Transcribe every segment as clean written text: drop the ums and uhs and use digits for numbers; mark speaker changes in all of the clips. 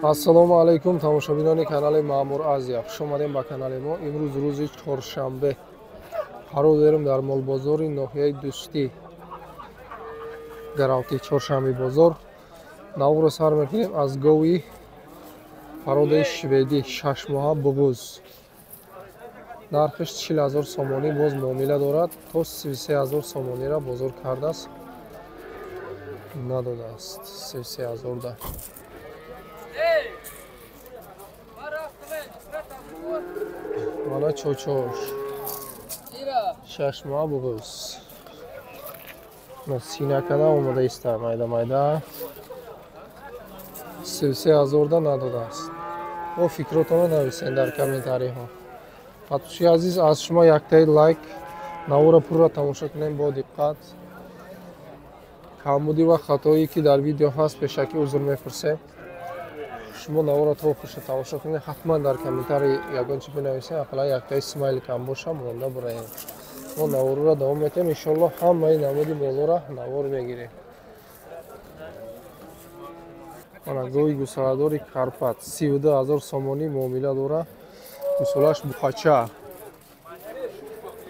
Speaker 1: Ассалому алайкум тамошобинони канали Маъмур Азия. Хуш омадем ба канали мо. Имрӯз рӯзи чоршанбе. Қарор дорем дар молбозори ноҳияи Дӯстӣ. Гаравти чоршанбе бозор. Навро сар мекунем аз гови пародаи шведӣ шашмоҳа буғуз. Нархиш 40 000 сомонӣ боз муомила дорад, то 33 000 сомониро бозор кардааст, надодааст 33 000 да. Мана чочош шашмоҳа буғуз. Синакада омода иста майда майда. 33 000 да надодааст. Бо фикротонро нависен дар комментариҳо. Подписчики азиз, аз шумо яктаи лайк, навора пурра тамошо кунем бо диққат. Камбудӣ ва хатое ки дар видео ҳаст, пешакӣ узр мепурсем. Шумо навора то охирша тамошо кунед, ҳатман дар комментарий ягон чи бинависем, ақаллан яктаи смайлик ҳам боша, монда бураем. Мо наворро давом метиҳем, иншоалло ҳамаи намуди молора навор мегирем. Мана гови гусаладори Карпат 32 000 сомонӣ муомила дора. Гусолаш буқача.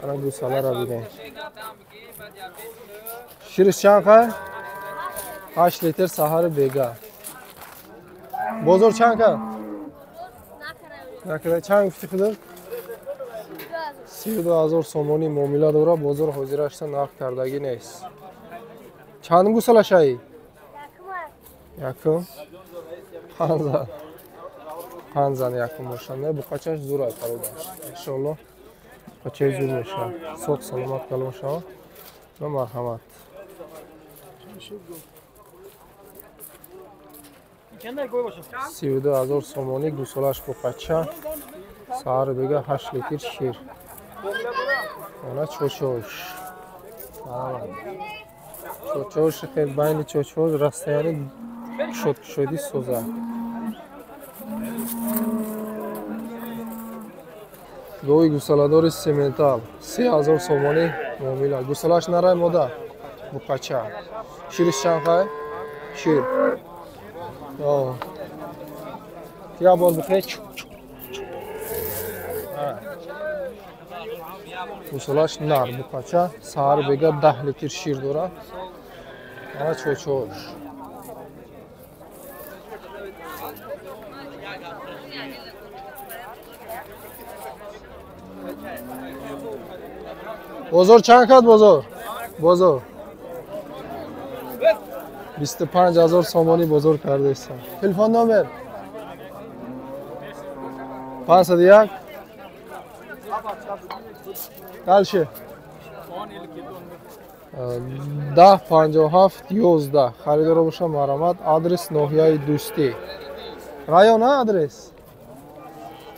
Speaker 1: Ана гусаларо бинем. Шириш чанд қай? 8 литр саҳари бега. Бозор чанд кад? Накарда. Чанд гуфти худат? 32 000 сомонӣ муомила дора, бозор ҳозирашта нарх кардагӣ нест. Чандум гусалашаи? Якум. Панзан. Панзан якум бошад. Не, буқачаш зур ай пародаш. Иншоалло буқачаи зур мешавад. Соғ саломат калон шавад. На марҳамат. 32 000 сомонӣ гусолаш буқача. Саҳари бега 8 литр шир. Она чочош. Чочош хел байни чочош расстояние кушод-кушодӣ соза. Гови гусаладори сементал 3000 сомонӣ муомила. Гусалаш нарай мода буқача. Шириш чанд қай? Шир. Я бор бихе. Гусалаш нар буқача. Саҳар бега 10 литр шир дорад. Ана чочош. Бозор чанд кад бозор? Бозор 25 000 сомонӣ бозор кардаистам. Телефон номер 501. Дальше 10 57 11. Харидоро боша, марҳамат. Адрес ноҳияи Дӯстӣ. Район, адрес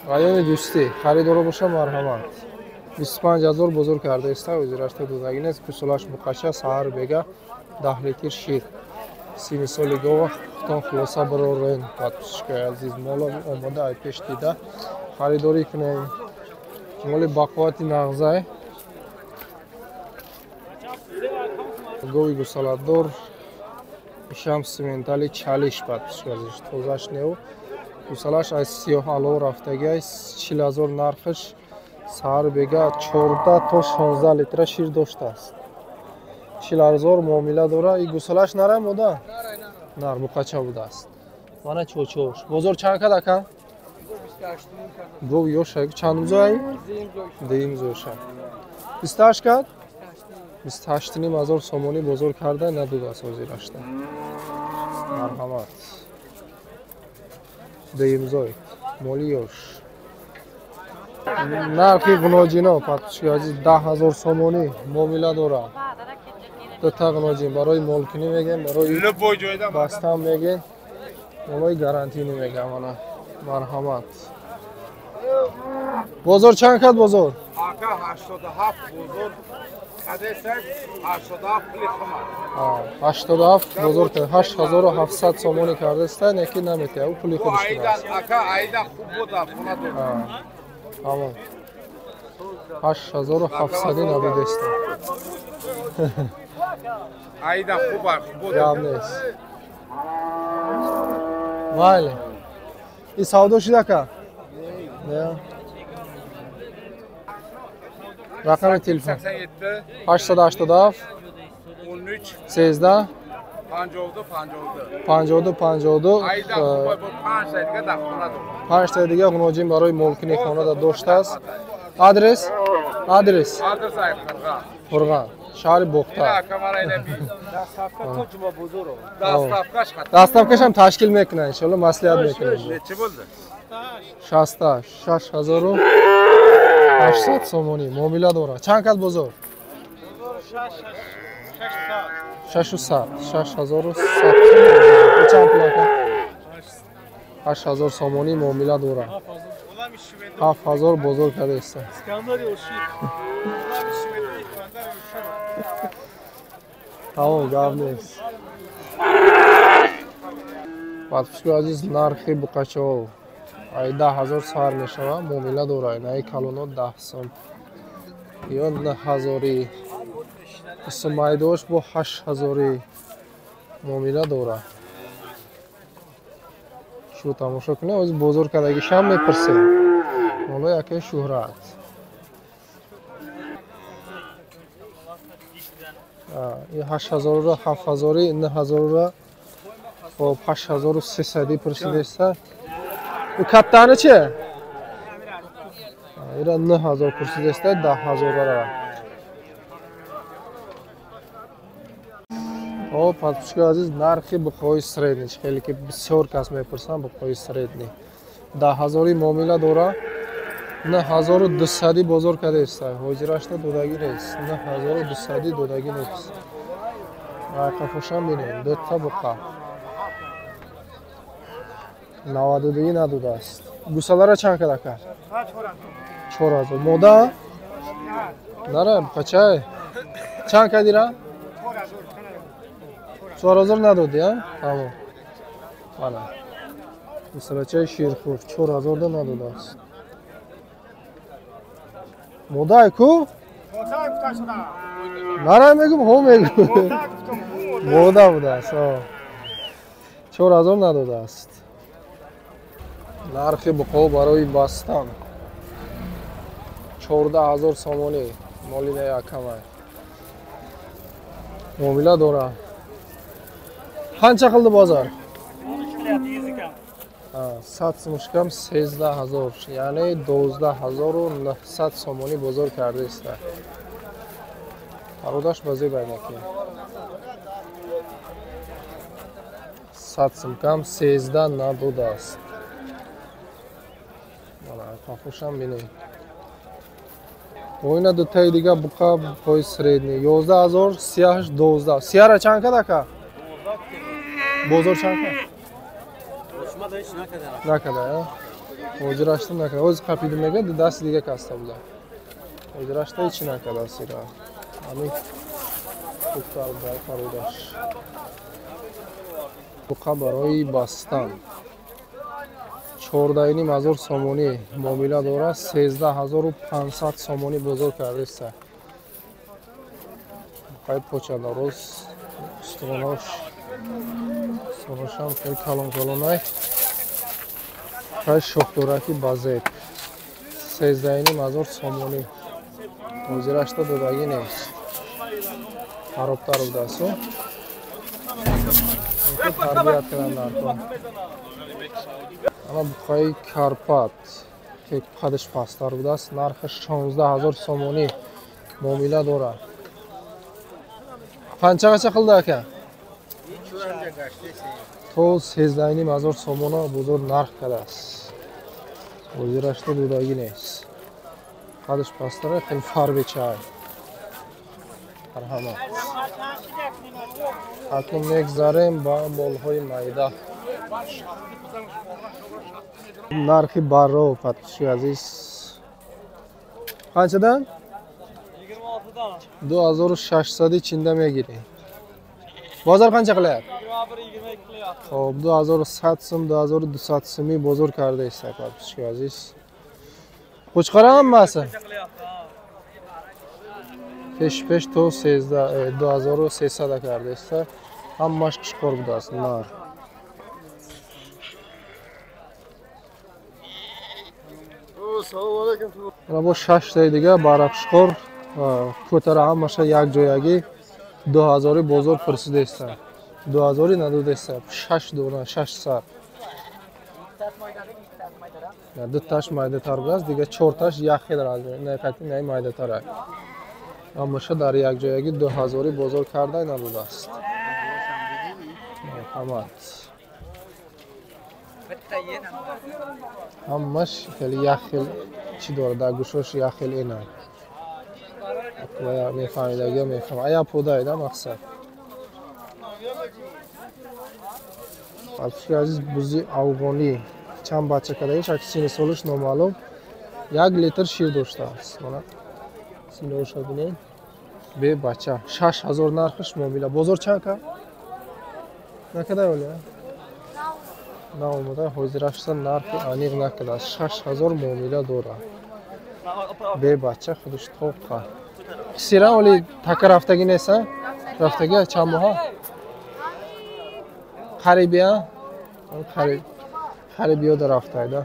Speaker 1: райони Дӯстӣ. Харидоро боша, марҳамат. 25 000 бозор кардаиста, ҳозирашта додагӣ нест. Гусолаш буқача, саҳар бега 10 литр шир. Сини соли гова худтон хулоса барорен. Подписчикои азиз, моло омода ай пеш дида харидорӣ кунем. Моли бақуввати нағзай. Гови гусаладор ишам симентали чалиш, подписчикои азиз, тозаш неу. Гусалаш аз сиёҳ алов рафтагиай, 40 000 нархаш. Саҳар бега 14 то 16 литра шир доштааст. 40 000 муомила дора. И гусалаш нарай мода? Нар буқача будааст. Мана чочош. Бозор чанд кад ака? Гов ёша чандум зоай? Дуюм зоша. 28 кад? 28,5 ҳазор сомонӣ бозор карда, надодааст ҳозирашта. Марҳамат. Дуюмзой. Моли ёш. Нархи ғуноҷино, подписчики азиз, 10 000 сомонӣ муомила дорад. Дута ғуноҷин барои молкунӣ мегем, барои бастан мегем, молои гарантинӣ мегам. Ана марҳамат. Бозор чанд кад бозор?
Speaker 2: Ака, 87 бозор кадесак, 87 пули хумад.
Speaker 1: 87 бозор кард, 8700 сомонӣ кардаста, неки наметиҳад, ӯ пули худаш кунад.
Speaker 2: Ака, аида хуб буд, хона дод.
Speaker 1: Тамом. 8700 надодеста.
Speaker 2: Аида хуб буд.
Speaker 1: Гап нест. Майли. И савдо шид ака? Не. Рақами телефон 887 13 52 52 52. 5 та дига ғуноҷин барои молкини хонада доштааст. Адрес? Адрес? Қурған, шаҳри Бохта. Доставкашам ташкил мекунад, иншоалло маслиҳат мекунем. 68 6800 сомонӣ муомила дорад. Чанд кас бозор? 600. 6100. Чанд пул ака? 8000 сомонӣ муомила дорад. 7000 бозор кардааст. Тамом, гап нест. Подписчики азиз, нархи буқачаҳо ай 10000 сар мешавад, муомила дорад. Наи калоно 10 сом ё 9000, майдош бо 8000 муомила дорад. Шу тамошо кунед, оз бозор кардагишам мепурсем. Моло яке шӯҳрат. И 8000-ро, 7000-и, 9000-ро, хоб 8300 пурсидеста. У каттани чи? Ира 9000 пурсидеста, 10000-ро. Хоб, подписчики азиз, нархи буқои средний, хеле ки бисёр кас мепурсанд буқои средний. 10000 муомила дорад. 9200 бозор кардааст. Ҳозирашта додагӣ нест. 9200 додагӣ нест. Қафошам бинем, дута буқа. 92 надодааст. Гусалара чанд кад ака? 4000. Мода? Нара, буқачай. Чанд кадира? 4000 надодӣ, а? Тамом. Мана. Гусалачаи ширхӯр 4000 да надодааст. Модай ку? Нара мегум, ҳо мегум. Мода будааст. 4000 надодааст. Нархи буқо барои бастан 14000 сомонӣ. Молина якамай. Муомила дорад. Қанча қилди бозор? 100 сумушкам 13000, яъне 12900 сомонӣ бозор кардааст. Пародаш ба зеб айнаки. 100 сумкам 13 надодааст. Мана қафошам бинед. Оина дутаи дига буқа пои средний 11000, сияҳаш 12. Сияра чанд кад ака? Бозор чанд кад? Накарда, ҳозирашта накарда. Ҳозир қапида мега, дасти дига каста буда. Ҳозирашта ҳеч накарда сира. Ҳамин хубтар пародаш. Буқа барои бастан 14,5 сомонӣ муомила дорад, 13500 сомонӣ бозор кардааст. Буқаи почадароз, устухонош, устухоношам хеле калон калонай. Буқаи шохдораки базеб 13,5 сомонӣ. Ҳозирашта додагӣ нест. Харобтар будааст. Тарбият кардан даркор. Ана буқаи Карпат ки қадаш пасттар будааст, нархаш 16000 сомонӣ муомила дорад. Қанчағача қилди ака? То 13,5 сомона бозор нарх кардааст. Ҳозирашта додагӣ нест. Қадаш пасттара, хеле фарбечай. Марҳамат. Акнун мегзарем ба молҳои майда. Нархи барро, подписчики азиз. Қанчадан? 2600 чинда мегирем. Бозор қанча qilyapti? Хоб, 2100 сум, 2200 сумӣ бозор кардааст, подписчики азиз. Qo'chqora hammasi. Пеш то 2300 кардааст. Ҳамаш қишқор будааст нар. Бо шаштаи дига барақшхор кӯтара ҳамаша як ҷоягӣ 2000 бозор пурсидаистанд. 2000 надодаистанд. Шаш дона, шаш сар. Дуташ майдатар будааст, дига чорташ як хел най майдатар. Ҳамаша дар як ҷоягӣ 2000 бозор карда надодааст. Марҳамат. Ҳамаш хеле як хел чӣ дорад, дар гӯшош як хел ина. Мефаҳмидагиё мефаҳмад. Ая подаида мақсад. Алфи азиз, бузи афғонӣ чанд бача кардагиш, як сини солаш номаълум, 1 литр шир доштааст. Мана синоша бинед. Бе бача 6000 нархш муомила. Бозор чанд кард? Накарда оля? Наомада, ҳозирашта нархи аниқ накардааст. 6000 муомила дорад. Бе бача худаш тоқа. Сира оли така рафтагӣ нест, а? Рафтагӣ чанд моҳа? Қарибия? Қарибиёда рафтайда.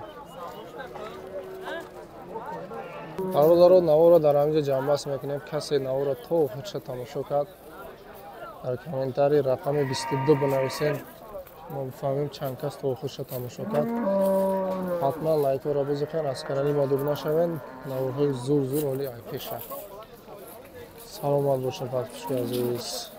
Speaker 1: Бародаро, наворо дар ҳаминҷо ҷамъбаст мекунем. Касе наворо то охирша тамошо кард, дар комментарий рақами 22 бинависем, мо бифаҳмем чанд кас то охирша тамошо кард. Ҳатман лайкҳоро бизиқен, аз канали мо дур нашавен. Наворҳои зур зур оли айпеша. Саломат бошед, подписчики азиз.